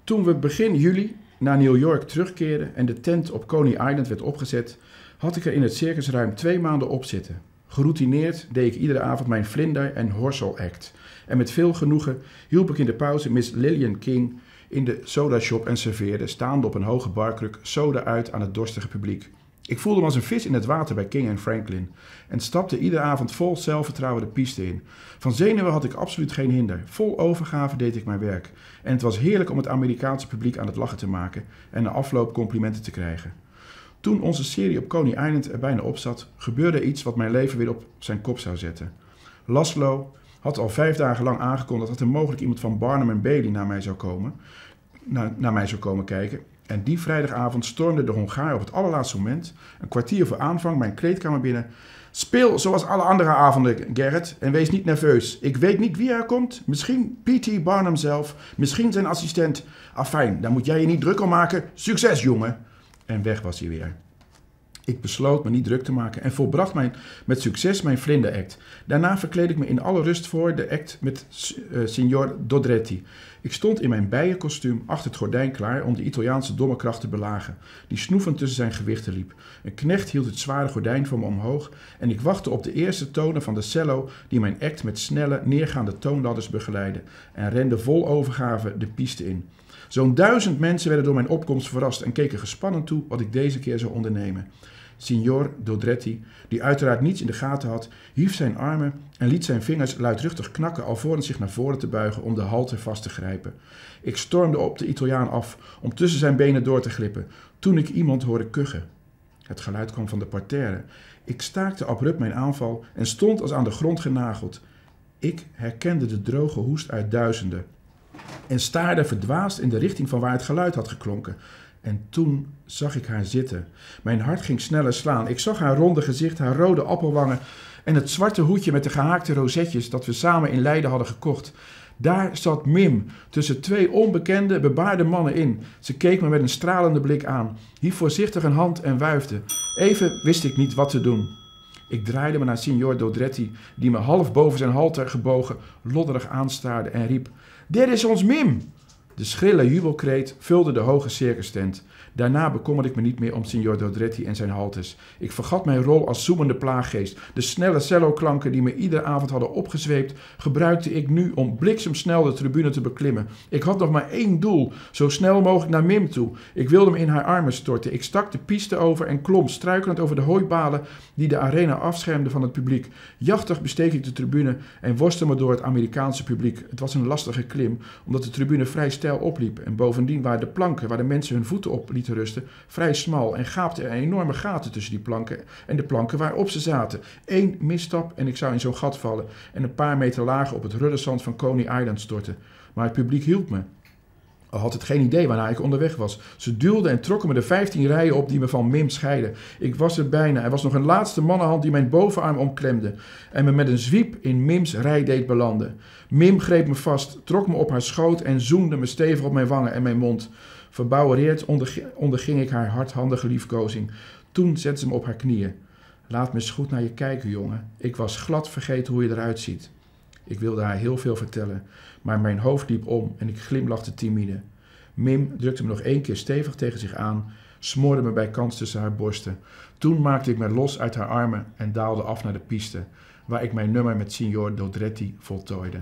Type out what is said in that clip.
Toen we begin juli naar New York terugkeerden en de tent op Coney Island werd opgezet, had ik er in het circus ruim 2 maanden opzitten. Geroutineerd deed ik iedere avond mijn vlinder- en horsel-act. En met veel genoegen hielp ik in de pauze Miss Lillian King in de sodashop en serveerde, staande op een hoge barkruk, soda uit aan het dorstige publiek. Ik voelde me als een vis in het water bij King en Franklin en stapte iedere avond vol zelfvertrouwen de piste in. Van zenuwen had ik absoluut geen hinder. Vol overgave deed ik mijn werk. En het was heerlijk om het Amerikaanse publiek aan het lachen te maken en na afloop complimenten te krijgen. Toen onze serie op Coney Island er bijna op zat, gebeurde iets wat mijn leven weer op zijn kop zou zetten. Laszlo had al 5 dagen lang aangekondigd dat er mogelijk iemand van Barnum Bailey naar mij zou komen kijken. En die vrijdagavond stormde de Hongaar op het allerlaatste moment, een kwartier voor aanvang, mijn kleedkamer binnen. "Speel zoals alle andere avonden, Gerrit, en wees niet nerveus. Ik weet niet wie er komt. Misschien P.T. Barnum zelf, misschien zijn assistent. Afijn, daar moet jij je niet druk om maken. Succes, jongen." En weg was hij weer. Ik besloot me niet druk te maken en volbracht met succes mijn vlinderact. Daarna verkleed ik me in alle rust voor de act met signor Dodretti. Ik stond in mijn bijenkostuum achter het gordijn klaar om de Italiaanse domme kracht te belagen, die snoevend tussen zijn gewichten liep. Een knecht hield het zware gordijn voor me omhoog en ik wachtte op de eerste tonen van de cello die mijn act met snelle, neergaande toonladders begeleidde en rende vol overgave de piste in. Zo'n 1000 mensen werden door mijn opkomst verrast en keken gespannen toe wat ik deze keer zou ondernemen. Signor Dodretti, die uiteraard niets in de gaten had, hief zijn armen en liet zijn vingers luidruchtig knakken alvorens zich naar voren te buigen om de halter vast te grijpen. Ik stormde op de Italiaan af om tussen zijn benen door te glippen, toen ik iemand hoorde kuchen. Het geluid kwam van de parterre. Ik staakte abrupt mijn aanval en stond als aan de grond genageld. Ik herkende de droge hoest uit duizenden en staarde verdwaasd in de richting van waar het geluid had geklonken. En toen zag ik haar zitten. Mijn hart ging sneller slaan. Ik zag haar ronde gezicht, haar rode appelwangen en het zwarte hoedje met de gehaakte rozetjes dat we samen in Leiden hadden gekocht. Daar zat Mim, tussen twee onbekende, bebaarde mannen in. Ze keek me met een stralende blik aan, hief voorzichtig een hand en wuifde. Even wist ik niet wat te doen. Ik draaide me naar signor Dodretti, die me half boven zijn halter gebogen lodderig aanstaarde en riep: "Dit is ons Mim!" De schrille jubelkreet vulde de hoge circustent. Daarna bekommerde ik me niet meer om signor Dodretti en zijn halters. Ik vergat mijn rol als zoemende plaaggeest. De snelle celloklanken die me iedere avond hadden opgezweept, gebruikte ik nu om bliksemsnel de tribune te beklimmen. Ik had nog maar één doel: zo snel mogelijk naar Mim toe. Ik wilde me in haar armen storten. Ik stak de piste over en klom struikelend over de hooibalen die de arena afschermden van het publiek. Jachtig besteeg ik de tribune en worstelde me door het Amerikaanse publiek. Het was een lastige klim, omdat de tribune vrij steil opliep. En bovendien waren de planken waar de mensen hun voeten op lieten rusten vrij smal en gaapten er enorme gaten tussen die planken en de planken waarop ze zaten. Eén misstap en ik zou in zo'n gat vallen en een paar meter lager op het rulle zand van Coney Island storten. Maar het publiek hielp me. Al had het geen idee waarnaar ik onderweg was. Ze duwden en trokken me de 15 rijen op die me van Mim scheiden. Ik was er bijna. Er was nog een laatste mannenhand die mijn bovenarm omklemde en me met een zwiep in Mims rij deed belanden. Mim greep me vast, trok me op haar schoot en zoende me stevig op mijn wangen en mijn mond. Verbouwereerd onderging ik haar hardhandige liefkozing. Toen zette ze me op haar knieën. "Laat me eens goed naar je kijken, jongen. Ik was glad vergeten hoe je eruit ziet." Ik wilde haar heel veel vertellen, maar mijn hoofd liep om en ik glimlachte timide. Mim drukte me nog één keer stevig tegen zich aan, smoorde me bijkans tussen haar borsten. Toen maakte ik me los uit haar armen en daalde af naar de piste, waar ik mijn nummer met signor Dodretti voltooide.